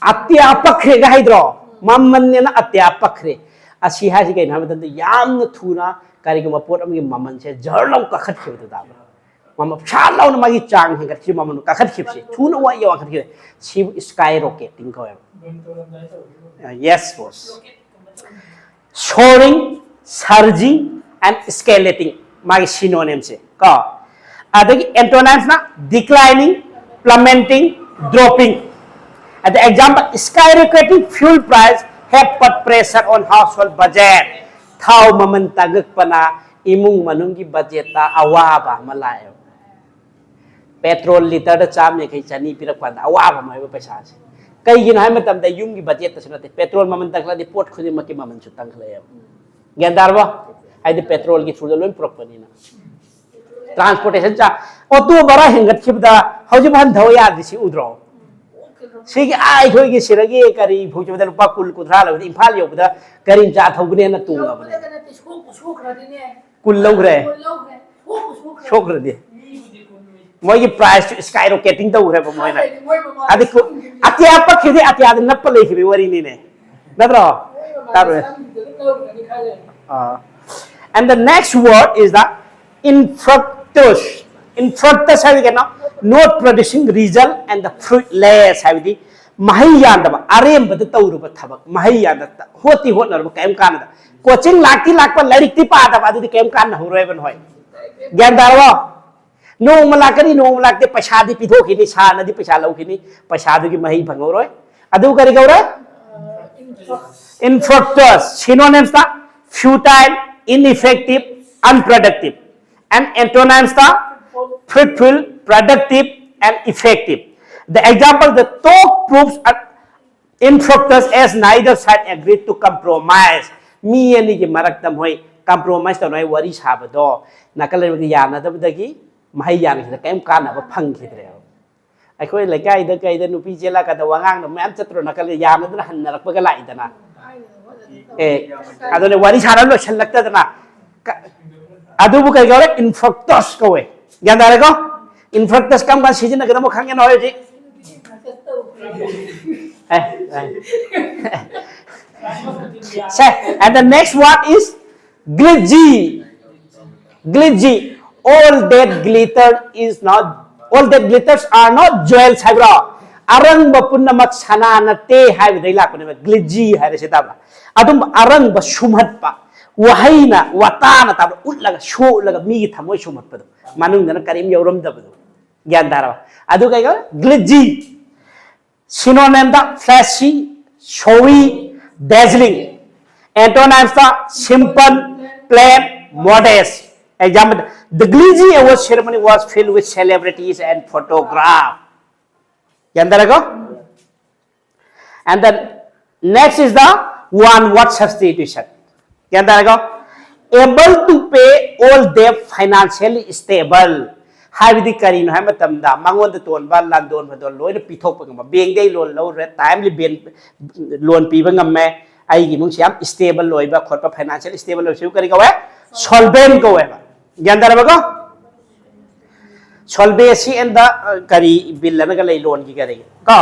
ꯑꯇꯤꯌꯥ ꯄꯛꯈ꯭ꯔꯦꯒ ꯍꯥꯏꯗ꯭ꯔꯣ? ꯃꯃꯜꯅꯦꯅ ꯑꯇꯤꯌꯥ ꯄꯛꯈ꯭ꯔꯦ꯫ ꯑꯁꯤ ꯍꯥꯏꯁꯤ ꯀꯩꯅꯣ ꯍꯥꯏꯕ ꯃꯇꯝꯗ, ꯌꯥꯝꯅ ꯊꯨꯅ ꯀꯔꯤꯒꯨꯝꯕ ꯄꯣꯠ ꯑꯃꯒꯤ ꯃꯃꯜꯁꯦ ꯖꯔ ꯂꯥꯎ ꯀꯥꯈꯠꯈꯤꯕꯗꯨ ꯇꯥꯕ꯭ꯔꯥ? ꯃꯃꯜ ꯁꯥꯠ ꯂꯥꯎꯅ ꯃꯥꯒꯤ ꯆꯥꯡ ꯍꯦꯟꯒꯠꯈꯤꯕ, ꯃꯃꯜ ꯀꯥꯈꯠꯈꯤꯕꯁꯦ, ꯊꯨꯅ ꯋꯥ ꯌꯧ ꯀꯥꯈꯠꯈꯤꯕ, ꯁꯤꯕꯨ skyrocketing ꯀꯧꯋꯦꯕ꯫ Yes, boss. Soaring, surging, and escalating, ꯃꯥꯒꯤ synonyms ꯁꯦ ꯀꯣ꯫ ꯑꯗꯒꯤ antonyms ꯅ declining, plummeting, dropping. ꯑꯗ example, skyrocketing fuel price have put pressure on household budget. ꯊꯥꯎ ꯃꯃꯜ ꯇꯥꯡꯉꯛꯄꯅ ꯏꯃꯨꯡ ꯃꯅꯨꯡꯒꯤ budget ꯇ ꯑꯋꯥꯕ ꯑꯃ ꯂꯥꯛꯑꯦꯕ꯫ Petrol litre ꯗ ꯆꯥꯝꯃ ꯌꯥꯡꯈꯩ, ꯆꯅꯤ ꯄꯤꯔꯛꯄ ꯀꯥꯟꯗ ꯑꯋꯥꯕ ꯑꯃ ꯑꯣꯏꯕ ꯄꯩꯁꯥꯁꯦ꯫ ꯀꯩꯒꯤꯅꯣ ꯍꯥꯏꯕ ꯃꯇꯝꯗ, ꯌꯨꯝꯒꯤ budget ꯇꯁꯨ ꯅꯠꯇꯦ, petrol ꯃꯃꯜ ꯇꯥꯡꯈꯠꯂꯗꯤ ꯄꯣꯠ ꯈꯨꯗꯤꯡꯃꯛꯀꯤ ꯃꯃꯜꯁꯨ ꯇꯥꯡꯈꯠꯂꯛꯑꯦꯕ꯫ ꯒ꯭ꯌꯥꯟ ꯇꯥꯔꯕꯣ? ꯍꯥꯏꯗꯤ petrol ꯒꯤ through ꯗ ꯂꯣꯏ ꯄꯨꯔꯛꯄꯅꯤꯅ꯫ Transportation charge, auto ꯚꯔꯥ ꯍꯦꯟꯒꯠꯈꯤꯕꯗ ꯍꯧꯖꯤꯛ ꯍꯟꯊꯧ ꯌꯥꯗ꯭ꯔꯤꯁꯤ ꯎꯗ꯭ꯔꯣ? ꯁꯤꯒꯤ, ꯑꯥ, ꯑꯩꯈꯣꯏꯒꯤ ꯁꯤꯗꯒꯤ ꯀꯔꯤ ꯐꯧꯖꯕꯗ ꯂꯨꯄꯥ ꯀꯨꯟ, ꯀꯨꯟꯊ꯭ꯔꯥ ꯂꯧꯕꯗ, ꯏꯝꯐꯥꯜ ꯌꯧꯕꯗ ꯒꯥꯔꯤ ꯃꯆꯥ ꯊꯧꯕꯅꯦꯅ ꯇꯣꯡꯉꯕꯅꯦ꯫ ꯂꯧꯕꯗꯒ ꯅꯠꯇꯦ, ꯁꯣꯛꯄꯨ ꯁꯣꯛꯈ꯭ꯔꯗꯤꯅꯦ꯫ ꯀꯨꯟ ꯂꯧꯈ꯭ꯔꯦ꯫ ꯀꯨꯟ ꯂꯧꯈ꯭ꯔꯦ꯫ ꯁꯣꯛꯈ꯭ꯔꯗꯤ꯫ ꯃꯣꯏꯒꯤ price ꯇꯨ skyrocketing ꯇꯧꯈ꯭ꯔꯦꯕ ꯃꯣꯏꯅ꯫ ꯃꯣꯏ ꯃꯃꯥꯡꯗ ꯑꯗꯤ ꯀꯨ-, ꯁꯝꯈꯤꯕꯅꯤ꯫ ꯑꯇꯤꯌꯥ ꯄꯛꯈꯤꯗꯤ ꯑꯇꯤꯌꯥꯗ ꯅꯞꯄ ꯂꯩꯈꯤꯕꯒꯤ ꯋꯥꯔꯤꯅꯤꯅꯦ꯫ ꯅꯠꯇ꯭ꯔꯣ? ꯃꯣꯏ ꯃꯃꯥꯡꯗ ꯇꯥꯔꯣꯏ꯫ ꯁꯝꯈꯤꯕꯗ ꯑꯗꯨꯝ ꯂꯧꯈ꯭ꯔꯅꯤ ꯈꯜꯂꯦ꯫ ꯑꯥ꯫ And the next word is the infructus. Infructus ꯍꯥꯏꯕꯗꯤ ꯀꯩꯅꯣ? Not producing result and the fruitless ꯍꯥꯏꯕꯗꯤ ꯃꯍꯩ ꯌꯥꯟꯗꯕ, ꯑꯔꯦꯝꯕꯗ ꯇꯧꯔꯨꯕ ꯊꯕꯛ, ꯃꯍꯩ ꯌꯥꯟꯗꯕ, ꯍꯣꯠꯇꯤ ꯍꯣꯠꯅꯔꯨꯕ ꯀꯔꯤꯝ ꯀꯥꯟꯅꯗ꯫ Coaching ꯂꯥꯛꯇꯤ ꯂꯥꯛꯄ, ꯂꯥꯏꯔꯤꯛꯇꯤ ꯄꯥꯗꯕ, ꯑꯗꯨꯗꯤ ꯀꯔꯤꯝ ꯀꯥꯟꯅꯍꯧꯔꯣꯏꯕ ꯅꯣꯏ꯫ ꯒ꯭ꯌꯥꯟ ꯇꯥꯔꯕꯣ? ꯅꯣꯡꯃ ꯂꯥꯛꯀꯅꯤ, ꯅꯣꯡꯃ ꯂꯥꯛꯇꯦ, ꯄꯩꯁꯥꯗꯤ ꯄꯤꯊꯣꯛꯈꯤꯅꯤ, ꯁꯥꯟꯅꯗꯤ ꯄꯩꯁꯥ ꯂꯧꯈꯤꯅꯤ, ꯄꯩꯁꯥꯗꯨꯒꯤ ꯃꯍꯩ ꯐꯪꯍꯧꯔꯣꯏ꯫ ꯑꯗꯨ ꯀꯔꯤ ꯀꯧꯔꯦ? Infructus. Synonyms ꯇ: futile, ineffective, unproductive. And antonyms ꯇ: fruitful, productive, and effective. The example: the talk proves infructus as neither side agreed to compromise. ꯃꯤ ꯑꯅꯤꯒꯤ ꯃꯔꯛꯇ ꯃꯣꯏ compromise ꯇꯧꯅꯉꯥꯏ ꯋꯥꯔꯤ ꯁꯥꯕꯗꯣ ꯅꯥꯀꯜ ꯑꯃꯒꯤ ꯌꯥꯅꯗꯕꯗꯒꯤ ꯃꯍꯩ ꯌꯥꯟꯈꯤꯗ ꯀꯔꯤꯝ ꯀꯥꯟꯅꯕ ꯐꯪꯈꯤꯗ꯭ꯔꯦꯕ꯫ ꯑꯩꯈꯣꯏ ꯂꯩꯀꯥꯏꯗ ꯀꯩꯗ ꯅꯨꯄꯤ ꯆꯦꯜꯂꯛꯀꯗ ꯋꯥꯉꯥꯡꯗ ꯃꯌꯥꯝ ꯆꯠꯇ꯭ꯔꯣ, ꯅꯥꯀꯜ ꯌꯥꯅꯗꯅ ꯍꯟꯅꯔꯛꯄꯒ ꯂꯥꯛꯏꯗꯅ꯫ ꯑꯦ, ꯑꯗꯨꯅꯦ, ꯋꯥꯔꯤ ꯁꯥꯟꯅ ꯂꯣꯏꯁꯤꯜꯂꯛꯇꯗꯅ꯫ ꯀ-, ꯑꯗꯨꯕꯨ ꯀꯩ ꯀꯧꯔꯦ? Infructus ꯀꯧꯋꯦ꯫ ꯒ꯭ꯌꯥꯟ ꯇꯥꯔꯦꯀꯣ? Infructus ꯀꯔꯝ ꯀꯥꯟꯗ ꯁꯤꯖꯤꯟꯅꯒꯗꯕ ꯈꯪꯒꯦ ꯅꯣꯏ ꯍꯧꯖꯤꯛ? ꯑꯦ, ꯑꯦ꯫ ꯁꯦ, and the next one is glitzy. Glitzy. All that glitter is not, all that glitters are not jewels ꯍꯥꯏꯕ꯭ꯔꯣ? ꯑꯔꯪꯕ ꯄꯨꯝꯅꯃꯛ ꯁꯅꯥ ꯅꯠꯇꯦ ꯍꯥꯏꯕꯗꯩ ꯂꯥꯛꯄꯅꯦꯕ glitzy ꯍꯥꯏꯔꯤꯁꯦ, ꯇꯥꯕ꯭ꯔꯥ? ꯑꯗꯨꯝꯕ ꯑꯔꯪꯕ ꯁꯨꯝꯍꯠꯄ, ꯋꯥꯍꯩꯅ, ꯋꯥꯇꯥꯅ, ꯇꯥꯕ꯭ꯔꯥ, ꯎꯠꯂꯒ, ꯁꯣꯛꯂꯒ ꯃꯤꯒꯤ ꯊꯃꯣꯏ ꯁꯨꯝꯍꯠꯄꯗꯣ, ꯃꯅꯨꯡꯗꯅ ꯀꯔꯤꯝ ꯌꯥꯎꯔꯝꯗꯕꯗꯣ꯫ ꯒ꯭ꯌꯥꯟ ꯇꯥꯔꯕ? ꯑꯗꯨ ꯀꯩ ꯀꯧꯋꯦ? Glitzy꯫ Synonyms ꯇ: flashy, showy, dazzling. Antonyms ꯇ: simple, plain, modest. Example: the glitzy award ceremony was filled with celebrities and photograph. ꯒ꯭ꯌꯥꯟ ꯇꯥꯔꯦꯀꯣ? And then next is the one word substitution. ꯒ꯭ꯌꯥꯟ ꯇꯥꯔꯦꯀꯣ? Able to pay all debt, financially stable. ꯍꯥꯏꯕꯗꯤ ꯀꯔꯤꯅꯣ ꯍꯥꯏꯕ ꯃꯇꯝꯗ ꯃꯉꯣꯟꯗ ꯇꯣꯟꯕ ꯂꯥꯟꯗꯣꯟ ꯐꯗꯣꯟ ꯂꯣꯏꯅ ꯄꯤꯊꯣꯛꯄ ꯉꯝꯕ, ꯕꯦꯡꯗꯩ ꯂꯣꯟ ꯂꯧꯔꯦ, ꯇꯥꯏꯝꯂꯤ ꯂꯣꯟ ꯄꯤꯕ ꯉꯝꯃꯦ, ꯑꯩꯒꯤ ꯏꯃꯨꯡꯁꯤ ꯌꯥꯝ stable ꯑꯣꯏꯕ ꯈꯣꯠꯄ, financial stable ꯑꯣꯏꯕꯁꯤꯕꯨ ꯀꯔꯤ ꯀꯧꯋꯦ? Solvent ꯀꯧꯋꯦꯕ꯫ ꯒ꯭ꯌꯥꯟ ꯇꯥꯔꯕꯀꯣ? Solvency and the, uh, ꯀꯔꯤ ꯕꯤꯜ ꯑꯅꯒ ꯂꯩ, ꯂꯣꯟꯒꯤ ꯀꯔꯤꯒꯤ ꯀꯣ?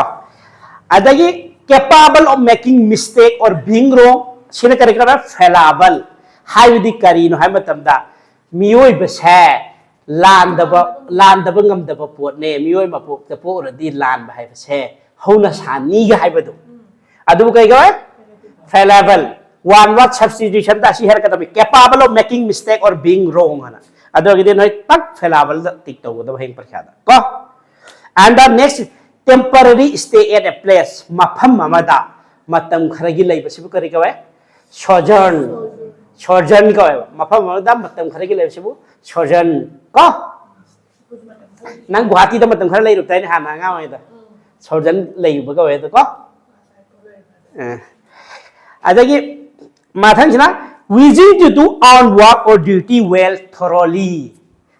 ꯑꯗꯒꯤ capable of making mistake or being wrong, ꯁꯤꯅ ꯀꯔꯤ ꯀꯔꯥ? Fallible꯫ ꯍꯥꯏꯕꯗꯤ ꯀꯔꯤꯅꯣ ꯍꯥꯏꯕ ꯃꯇꯝꯗ ꯃꯤꯑꯣꯏꯕꯁꯦ ꯂꯥꯟꯗꯕ, ꯂꯥꯟꯗꯕ ꯉꯝꯗꯕ ꯄꯣꯠꯅꯦ꯫ ꯃꯤꯑꯣꯏ ꯃꯄꯣꯛꯇ ꯄꯣꯛꯎꯔꯗꯤ ꯂꯥꯟꯕ ꯍꯥꯏꯕꯁꯦ ꯍꯧꯅ ꯁꯥꯅꯤꯒ ꯍꯥꯏꯕꯗꯣ꯫ ꯑꯗꯨꯕꯨ ꯀꯩ ꯀꯧꯋꯦ? Fallible꯫ One word substitution ꯗ ꯑꯁꯤ ꯍꯥꯏꯔꯛꯀꯗꯕꯅꯤ, capable of making mistake or being wrong ꯍꯥꯏꯅ꯫ ꯑꯗꯨꯒꯤꯗꯤ ꯅꯣꯏ ꯇꯛ ꯐꯦꯂꯥꯕꯜꯗ ꯇꯤꯛ ꯇꯧꯒꯗꯕ ꯍꯌꯦꯡ ꯄꯔꯤꯈꯥꯗ ꯀꯣ꯫ And the next, temporary stay at a place, ꯃꯐꯝ ꯑꯃꯗ ꯃꯇꯝ ꯈꯔꯒꯤ ꯂꯩꯕꯁꯤꯕꯨ ꯀꯔꯤ ꯀꯧꯋꯦ? Sojourn. Sojourn ꯀꯧꯋꯦꯕ꯫ ꯃꯐꯝ ꯑꯃꯗ ꯃꯇꯝ ꯈꯔꯒꯤ ꯂꯩꯕꯁꯤꯕꯨ sojourn ꯀꯣ꯫ ꯅꯪ ꯒꯨꯍꯥꯇꯤꯗ ꯃꯇꯝ ꯈꯔ ꯂꯩꯔꯨꯕꯗꯥꯏꯅꯦ ꯍꯥꯟꯅ ꯑꯉꯥꯡ ꯑꯣꯏꯔꯤꯉꯩꯗ? Sojourn ꯂꯩꯔꯨꯕ ꯀꯧꯋꯦ ꯑꯗꯣ ꯀꯣ꯫ ꯑ꯫ ꯑꯗꯒꯤ ꯃꯊꯪꯁꯤꯅ, willing to do our work or duty well thoroughly.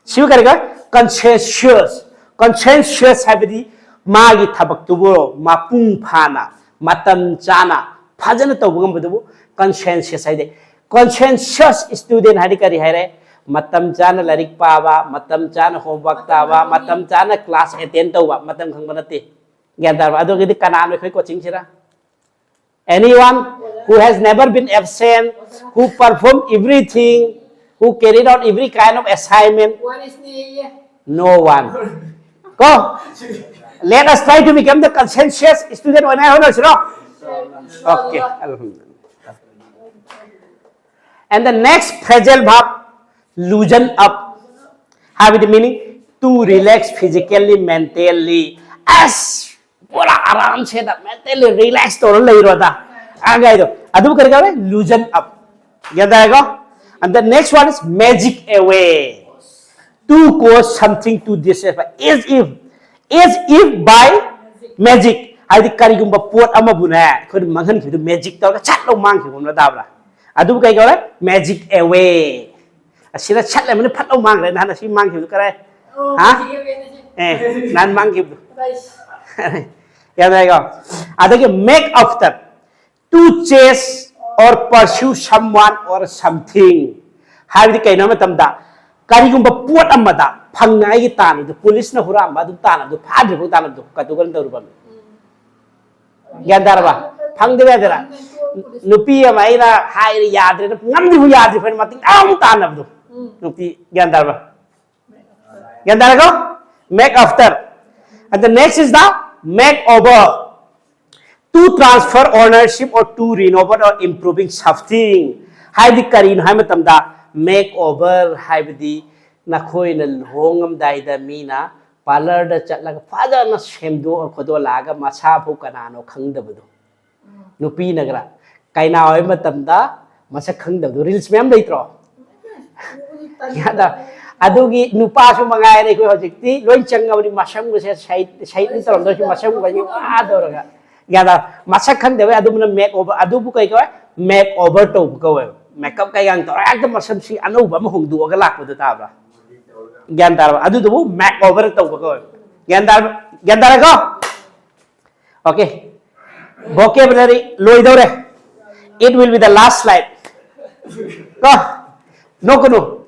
ꯁꯤꯕꯨ ꯀꯔꯤ ꯀꯧꯋꯦ? Conscientious. Conscientious ꯍꯥꯏꯕꯗꯤ ꯃꯥꯒꯤ ꯊꯕꯛꯇꯨꯕꯨ ꯃꯄꯨꯡ ꯐꯥꯅ, ꯃꯇꯝ ꯆꯥꯅ, ꯐꯖꯅ ꯇꯧꯕ ꯉꯝꯕꯗꯨꯕꯨ conscientious ꯍꯥꯏꯗꯤ꯫ Conscientious student ꯍꯥꯏꯗꯤ ꯀꯔꯤ ꯍꯥꯏꯔꯦ? ꯃꯇꯝ ꯆꯥꯅ ꯂꯥꯏꯔꯤꯛ ꯄꯥꯕ, ꯃꯇꯝ ꯆꯥꯅ homework ꯇꯥꯕ, ꯃꯇꯝ ꯆꯥꯅ class attend ꯇꯧꯕ, ꯃꯇꯝ ꯈꯪꯕ ꯅꯠꯇꯦ꯫ ꯒ꯭ꯌꯥꯟ ꯇꯥꯔꯕ? ꯑꯗꯨꯒꯤꯗꯤ ꯀꯅꯥꯅꯣ ꯑꯩꯈꯣꯏ coaching ꯁꯤꯗ? Anyone who has never been absent, who perform everything, who carried out every kind of assignment? No one. ꯀꯣ, let us try to become the conscientious student ꯑꯣꯏꯅ ꯍꯣꯠꯅꯁꯤꯔꯣ? Okay. And the next phrasal verb, loosen up. ꯍꯥꯏꯕꯗꯤ meaning to relax physically, mentally. ꯑꯁ, ꯄꯨꯔꯥ ꯑꯔꯥꯝꯁꯦꯗ mentally relax ꯇꯧꯔ ꯂꯩꯔꯣꯗ꯫ ꯑꯉꯥꯏꯗꯣ ꯑꯗꯨꯕꯨ ꯀꯔꯤ ꯀꯧꯋꯦ? Loosen up. ꯒ꯭ꯌꯥꯟ ꯇꯥꯔꯦꯀꯣ? And the next one is magic away. To cause something to disappear as if, as if by magic. ꯍꯥꯏꯗꯤ ꯀꯔꯤꯒꯨꯝꯕ ꯄꯣꯠ ꯑꯃꯕꯨꯅꯦ ꯑꯩꯈꯣꯏꯅ ꯃꯥꯡꯍꯟꯈꯤꯕꯗꯨ magic ꯇꯧꯔꯒ ꯁꯠ ꯂꯧ ꯃꯥꯡꯈꯤꯕ ꯑꯃ ꯇꯥꯕ꯭ꯔꯥ? ꯑꯗꯨꯕꯨ ꯀꯩ ꯀꯧꯔꯦ? Magic away. ꯑꯁꯤꯗ ꯁꯠ ꯂꯩꯕꯅꯤ ꯐꯠ ꯂꯧ ꯃꯥꯡꯈ꯭ꯔꯦ꯫ ꯅꯍꯥꯟ ꯑꯁꯤ ꯃꯥꯡꯈꯤꯕꯗꯨ ꯀꯔꯥꯏ? ꯍꯥ? ꯑꯦ, ꯅꯍꯥꯟ ꯃꯥꯡꯈꯤꯕꯗꯨ꯫ ꯒ꯭ꯌꯥꯟ ꯇꯥꯏꯀꯣ? ꯑꯗꯒꯤ make after, to chase or pursue someone or something. ꯍꯥꯏꯕꯗꯤ ꯀꯩꯅꯣ ꯍꯥꯏꯕ ꯃꯇꯝꯗ ꯀꯔꯤꯒꯨꯝꯕ ꯄꯣꯠ ꯑꯃꯗ ꯐꯪꯅꯉꯥꯏꯒꯤ ꯇꯥꯟꯕꯗꯨ, ꯄꯨꯂꯤꯁꯅ ꯍꯨꯔꯥꯟꯕ ꯑꯗꯨꯝ ꯇꯥꯟꯅꯕꯗꯨ, ꯐꯥꯗ꯭ꯔꯤꯐꯥꯎ ꯇꯥꯟꯅꯕꯗꯨ ꯀꯗꯨꯒꯜ ꯇꯧꯔꯨꯕ꯫ ꯒ꯭ꯌꯥꯟ ꯇꯥꯔꯕ? ꯐꯪꯗꯕ ꯌꯥꯗꯦꯔꯥ? ꯅꯨꯄꯤ ꯑꯃ ꯑꯩꯅ ꯍꯥꯏꯔꯦ ꯌꯥꯗ꯭ꯔꯦꯅ ꯉꯝꯗ꯭ꯔꯤꯐꯥꯎ ꯌꯥꯗ꯭ꯔꯤ ꯐꯥꯎ ꯃꯇꯤꯛ ꯑꯃꯨꯛ ꯇꯥꯟꯅꯕꯗꯣ꯫ ꯅꯨꯄꯤ ꯒ꯭ꯌꯥꯟ ꯇꯥꯔꯕ? ꯒ꯭ꯌꯥꯟ ꯇꯥꯔꯦꯀꯣ? Make after. And the next is the make over. To transfer ownership or to renovate or improving something. ꯍꯥꯏꯕꯗꯤ ꯀꯔꯤꯅꯣ ꯍꯥꯏꯕ ꯃꯇꯝꯗ make over ꯍꯥꯏꯕꯗꯤ ꯅꯈꯣꯏꯅ ꯂꯨꯍꯣꯡꯉꯝꯗꯥꯏꯗ ꯃꯤꯅ ꯄꯥꯔꯂꯔꯗ ꯆꯠꯂꯒ ꯐꯖꯅ ꯁꯦꯝꯗꯣꯛꯑ ꯈꯣꯠꯇꯣꯛꯂꯛꯑꯒ ꯃꯁꯥꯐꯥꯎ ꯀꯅꯥꯅꯣ ꯈꯪꯗꯕꯗꯣ, ꯅꯨꯄꯤꯅꯒ ꯀꯩꯅꯥ ꯑꯣꯏꯕ ꯃꯇꯝꯗ ꯃꯁꯛ ꯈꯪꯗꯕꯗꯣ ꯔꯤꯜꯁ ꯃꯌꯥꯝ ꯂꯩꯇ꯭ꯔꯣ? ꯑꯗ ꯑꯗꯨꯒꯤ ꯅꯨꯄꯥꯁꯨ ꯃꯉꯥꯏꯔꯦ, ꯑꯩꯈꯣꯏ ꯍꯧꯖꯤꯛꯇꯤ ꯂꯣꯏ ꯆꯪꯉꯕꯅꯤ, ꯃꯁꯝꯒꯁꯦ ꯁꯩꯠ ꯁꯩꯠꯅ ꯇꯧꯔꯝꯗꯣꯏꯁꯨ ꯃꯁꯝꯒꯁꯦ ꯋꯥ ꯇꯧꯔꯒ, ꯒ꯭ꯌꯥꯟ ꯇꯥ? ꯃꯁꯛ ꯈꯪꯗꯕꯩ ꯑꯗꯨꯝꯅ ꯃꯦꯛ ꯑꯣꯚꯔ, ꯑꯗꯨꯕꯨ ꯀꯩ ꯀꯧꯋꯦ? ꯃꯦꯛ ꯑꯣꯚꯔ ꯇꯧꯕ ꯀꯧꯋꯦꯕ꯫ ꯃꯦꯀꯞ ꯀꯩꯀꯥ ꯇꯧꯔꯒ ꯍꯦꯛꯇ ꯃꯁꯝꯁꯤ ꯑꯅꯧꯕ ꯑꯃ ꯍꯣꯡꯗꯣꯛꯑꯒ ꯂꯥꯛꯄꯗꯣ, ꯇꯥꯕ꯭ꯔꯥ? ꯒ꯭ꯌꯥꯟ ꯇꯥꯔꯕ? ꯑꯗꯨꯗꯨꯕꯨ ꯃꯦꯛ ꯑꯣꯚꯔ ꯇꯧꯕ ꯀꯧꯋꯦꯕ꯫ ꯒ꯭ꯌꯥꯟ ꯇꯥꯔꯕ? ꯒ꯭ꯌꯥꯟ ꯇꯥꯔꯦꯀꯣ? Okay, vocabulary ꯂꯣꯏꯗꯧꯔꯦ꯫ It will be the last slide. ꯀꯣ, ꯅꯣꯛꯀꯅꯨ꯫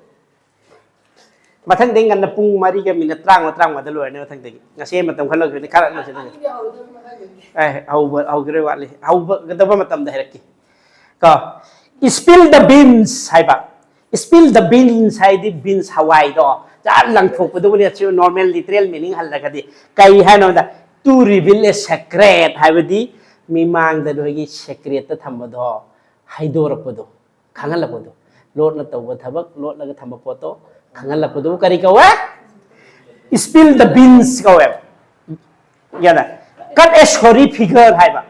ꯃꯊꯪꯗꯩ ꯉꯟꯅ ꯄꯨꯡ ꯃꯔꯤꯒ ꯃꯤꯅꯠ ꯇꯔꯥꯃꯉꯥ, ꯇꯔꯥꯃꯉꯥꯗ ꯂꯣꯏꯔꯅꯤ ꯃꯊꯪꯗꯒꯤ꯫ ꯉꯁꯤ ꯑꯩ ꯃꯇꯝ ꯈꯔ ꯂꯧꯈꯤꯕꯅꯤ, ꯈꯔ ꯂꯧꯁꯤꯟꯅꯒꯦ꯫ ꯑꯦ, ꯍꯧꯕ ꯍꯧꯈꯤꯔꯣꯏ, ꯋꯥꯠꯂꯤ꯫ ꯍꯧꯒꯗꯕ ꯃꯇꯝꯗ ꯍꯥꯏꯔꯛꯀꯦ꯫ ꯀꯣ, spill the beans ꯍꯥꯏꯕ꯫ Spill the beans ꯍꯥꯏꯗꯤ beans, ꯍꯋꯥꯏꯗꯣ ꯖꯥꯠ ꯂꯪꯊꯣꯛꯄꯗꯨꯕꯨꯅꯦ꯫ ꯁꯤ normal literal meaning ꯍꯜꯂꯒꯗꯤ ꯀꯩ ꯍꯥꯏꯅꯣꯗ, to reveal a secret ꯍꯥꯏꯕꯗꯤ ꯃꯤꯃꯥꯡꯗ ꯅꯣꯏꯒꯤ secretꯇ ꯊꯝꯕꯗꯣ ꯍꯥꯏꯗꯣꯔꯛꯄꯗꯣ, ꯈꯪꯍꯜꯂꯛꯄꯗꯣ꯫ ꯂꯣꯠꯅ ꯇꯧꯕ ꯊꯕꯛ, ꯂꯣꯠꯂꯒ ꯊꯝꯕ ꯄꯣꯠꯇꯣ ꯈꯪꯍꯜꯂꯛꯄꯗꯨꯕꯨ ꯀꯔꯤ ꯀꯧꯋꯦ? Spill the beans ꯀꯧꯋꯦꯕ꯫ ꯌꯥꯗ? Cut a sorry figure ꯍꯥꯏꯕ꯫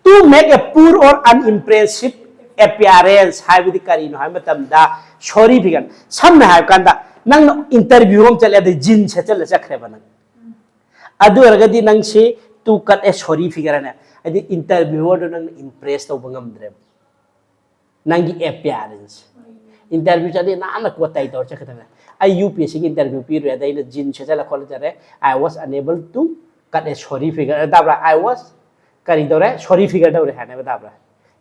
To make a poor or unimpressive appearance ꯍꯥꯏꯕꯗꯤ ꯀꯔꯤꯅꯣ ꯍꯥꯏꯕ ꯃꯇꯝꯗ, sorry figure, ꯁꯝꯅ ꯍꯥꯏꯔ ꯀꯥꯟꯗ ꯅꯪꯅ interview ꯑꯃ ꯆꯠꯂꯦ, ꯑꯗꯩ jeans ꯁꯦꯠꯆꯜꯂ ꯆꯠꯈ꯭ꯔꯦꯕ ꯅꯪ꯫ ꯑꯗꯨ ꯑꯣꯏꯔꯒꯗꯤ ꯅꯪꯁꯤ to cut a sorry figure ꯍꯥꯏꯅ, ꯍꯥꯏꯗꯤ interviewerꯗꯣ ꯅꯪꯅ impress ꯇꯧꯕ ꯉꯝꯗ꯭ꯔꯦꯕ꯫ ꯅꯪꯒꯤ appearance꯫ Interview ꯆꯠꯂꯤ, ꯅꯥꯟꯅ ꯀꯣꯠ ꯇꯥꯏ ꯇꯧꯔ ꯆꯠꯀꯗꯕꯅꯦ꯫ ꯑꯩ UPSCꯒꯤ interview ꯄꯤꯔꯨꯔꯦ, ꯑꯗ ꯑꯩꯅ jeans ꯁꯦꯠꯆꯜꯂ ꯈꯣꯠꯂ ꯆꯠꯂꯦ, I was unable to cut a sorry figure, ꯇꯥꯕ꯭ꯔꯥ? I was ꯀꯔꯤ ꯇꯧꯔꯦ? Sorry figure ꯇꯧꯔꯦ ꯍꯥꯏꯅꯦꯕ, ꯇꯥꯕ꯭ꯔꯥ?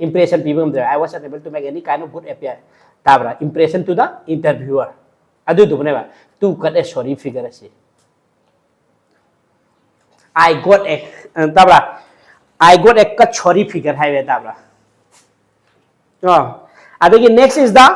Impression ꯄꯤꯕ ꯉꯝꯗ꯭ꯔꯦ꯫ I was unable to make any kind of good appear, ꯇꯥꯕ꯭ꯔꯥ? Impression to the interviewer꯫ ꯑꯗꯨꯗꯨꯕꯨꯅꯦꯕ to cut a sorry figure ꯑꯁꯤ꯫ I got a, ꯑ, ꯇꯥꯕ꯭ꯔꯥ? I got a cut sorry figure ꯍꯥꯏꯔꯦ, ꯇꯥꯕ꯭ꯔꯥ? ꯑ, ꯑꯗꯒꯤ next is the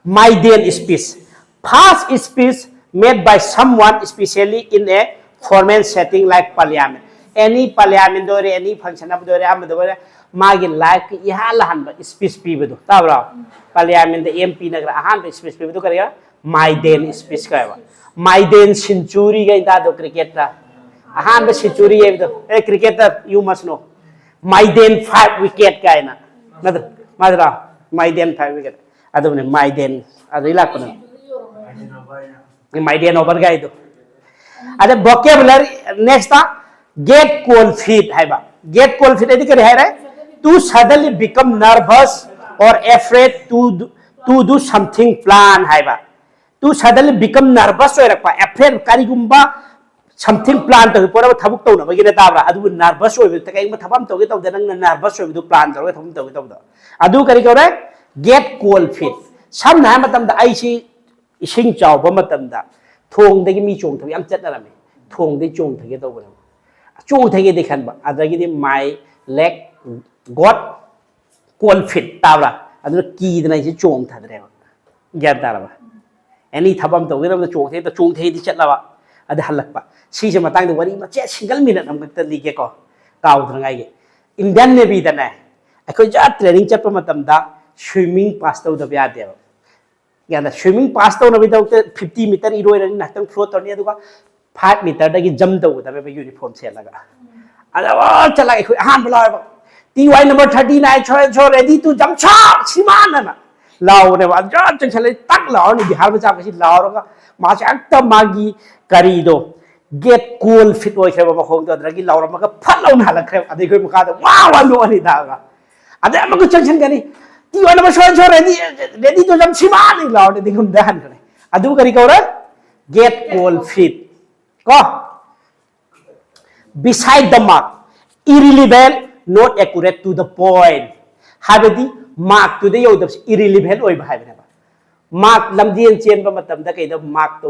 maiden speech. First speech made by someone, especially in a formal setting like parliament. Any parliament ꯑꯣꯏꯔꯦ, any function ꯑꯃꯗ ꯑꯣꯏꯔꯦ, ꯑꯃꯗ ꯑꯣꯏꯔꯦ, ꯃꯥꯒꯤ lifeꯀꯤ ꯏꯍꯥꯟ ꯍꯥꯟꯕ speech ꯄꯤꯕꯗꯣ, ꯇꯥꯕ꯭ꯔꯣ? Parliamentꯇ MPꯅꯒ ꯑꯍꯥꯟꯕ speech ꯄꯤꯕꯗꯣ ꯀꯔꯤꯔ? Maiden speech ꯀꯥꯏꯕ, Maiden century ꯀꯥꯏ ꯇꯥꯗꯣ ꯀ꯭ꯔꯤꯀꯦꯠꯇ꯫ ꯑꯍꯥꯟꯕ century ꯍꯥꯏꯕꯗꯣ ꯑꯦ ꯀ꯭ꯔꯤꯀꯦꯠꯇ you must know, Maiden five wicket ꯀꯥꯏꯅ꯫ ꯅꯠꯇ꯭ꯔ ꯅꯠꯇ꯭ꯔꯥ? Maiden five wicket ꯑꯗꯨꯅꯦ Maiden꯫ ꯑꯗꯩ ꯂꯥꯛꯄꯅꯦ Maiden over ꯀꯥꯏꯗꯣ꯫ ꯑꯗ vocabulary, next ꯇ get cold feet ꯍꯥꯏꯕ꯫ Get cold feet ꯍꯥꯏꯗꯤ ꯀꯔꯤ ꯍꯥꯏꯔꯦ? To suddenly become nervous or afraid to do, to do something plan ꯍꯥꯏꯕ꯫ To suddenly become nervous ꯑꯣꯏꯔꯛꯄ, afraid, ꯀꯔꯤꯒꯨꯝꯕ something plan ꯇꯧꯒꯦ ꯄꯣꯠ ꯑꯃ ꯊꯕꯛ ꯇꯧꯅꯕꯒꯤꯅ ꯇꯥꯕ꯭ꯔꯥ? ꯑꯗꯨꯕꯨ nervous ꯑꯣꯏꯕꯗꯨ ꯀꯩꯒꯨꯝꯕ ꯊꯕꯛ ꯑꯃ ꯇꯧꯒꯦ ꯇꯧꯗ ꯅꯪꯅ nervous ꯑꯣꯏꯕꯗꯨ plan ꯇꯧꯔꯒ ꯊꯕꯛ ꯑꯃ ꯇꯧꯒꯦ ꯇꯧꯕꯗꯣ꯫ ꯑꯗꯨ ꯀꯔꯤ ꯀꯧꯔꯦ? Get cold feet꯫ ꯁꯝꯅ ꯍꯥꯏꯕ ꯃꯇꯝꯗ ꯑꯩꯁꯤ ꯏꯁꯤꯡ ꯆꯥꯎꯕ ꯃꯇꯝꯗ ꯊꯣꯡꯗꯒꯤ ꯃꯤ ꯆꯣꯡꯊꯕ ꯌꯥꯝ ꯆꯠꯅꯔꯝꯃꯤ꯫ ꯊꯣꯡꯗꯒꯤ ꯆꯣꯡꯊꯒꯦ ꯇꯧꯕꯅꯦꯕ꯫ ꯆꯣꯡꯊꯒꯦꯗꯤ ꯈꯟꯕ, ꯑꯗꯒꯤꯗꯤ my leg got cold feet ꯇꯥꯕ꯭ꯔꯥ? ꯑꯗꯨꯅ ꯀꯤꯗꯅ ꯑꯩꯁꯦ ꯆꯣꯡꯊꯗ꯭ꯔꯦꯕ꯫ ꯒ꯭ꯌꯥꯟ ꯇꯥꯔꯕ? ꯑꯦꯅꯤ ꯊꯕꯛ ꯑꯃ ꯇꯧꯒꯦ ꯇꯧꯕꯗ ꯆꯣꯡꯊꯩꯗ ꯆꯣꯡꯊꯩꯗꯤ ꯆꯠꯂꯕ꯫ ꯑꯗ ꯍꯜꯂꯛꯄ꯫ ꯁꯤꯁꯦ ꯃꯇꯥꯡꯗ ꯋꯥꯔꯤ ꯃꯆꯦꯠ single minute ꯑꯃꯈꯛꯇ ꯂꯤꯒꯦꯀꯣ, ꯀꯥꯎꯗꯅꯉꯥꯏꯒꯤ꯫ Indian Navy ꯗꯅꯦ ꯑꯩꯈꯣꯏ ꯖꯥꯠ training ꯆꯠꯄ ꯃꯇꯝꯗ swimming pass ꯇꯧꯗꯕ ꯌꯥꯗꯦꯕ꯫ ꯌꯥꯗ swimming pass ꯇꯧꯅꯕꯒꯤꯗꯃꯛꯇ fifty meter ꯏꯔꯣꯏꯔꯅꯤ, ꯉꯥꯏꯍꯥꯛꯇꯪ float ꯇꯧꯔꯅꯤ, ꯑꯗꯨꯒ five meter ꯗꯒꯤ jump ꯇꯧꯒꯗꯕꯅꯦꯕ uniform ꯁꯦꯠꯂꯒ꯫ ꯑꯗ ꯑꯣ ꯆꯠꯂꯒ ꯑꯩꯈꯣꯏ ꯑꯍꯥꯟꯕ ꯂꯥꯎꯋꯦꯕ, "T Y number thirty nine so and so ready to jump shot ꯁꯤꯃꯥꯟ" ꯑꯅ ꯂꯥꯎꯕꯅꯦꯕ꯫ ꯑꯗꯨ ꯆꯪꯁꯜꯂꯛꯑꯦ, ꯇꯛ ꯂꯥꯎꯔꯅꯤ꯫ ꯕꯤꯍꯥꯔ ꯃꯆꯥ ꯃꯁꯤ ꯂꯥꯎꯔꯒ ꯃꯥꯁꯦ ꯍꯦꯛꯇ ꯃꯥꯒꯤ ꯀꯔꯤꯗꯣ get cold feet ꯑꯣꯏꯈ꯭ꯔꯦꯕ ꯃꯈꯣꯡꯗꯣ꯫ ꯑꯗꯨꯗꯒꯤ ꯂꯥꯎꯔꯝꯃꯒ ꯐꯠ ꯂꯥꯎꯅ ꯍꯜꯂꯛꯈ꯭ꯔꯦꯕ꯫ ꯑꯗꯩ ꯑꯩꯈꯣꯏ ꯃꯈꯥꯗ ꯋꯥ ꯋꯥ ꯅꯣꯛꯑꯅꯤ ꯇꯥꯔꯒ꯫ ꯑꯗꯩ ꯑꯃꯨꯛꯀ ꯆꯪꯁꯤꯟꯒꯅꯤ꯫ "T Y number so and so ready, ready to jump ꯁꯤꯃꯥꯟ" ꯂꯥꯎꯔꯅꯤ꯫ ꯑꯗꯩ ꯌꯨꯝꯗ ꯍꯟꯈ꯭ꯔꯦ꯫ ꯑꯗꯨ ꯀꯔꯤ ꯀꯧꯔꯦ? Get cold feet꯫ ꯀꯣ? Beside the mark, irrelevant, not accurate, to the point꯫ ꯍꯥꯏꯕꯗꯤ mark ꯇꯨꯗ ꯌꯧꯗꯕꯁꯤ irrelevant ꯑꯣꯏꯕ ꯍꯥꯏꯕꯅꯦꯕ꯫ Mark ꯂꯝꯖꯦꯟ ꯆꯦꯟꯕ ꯃꯇꯝꯗ ꯀꯩꯗ mark ꯇꯧ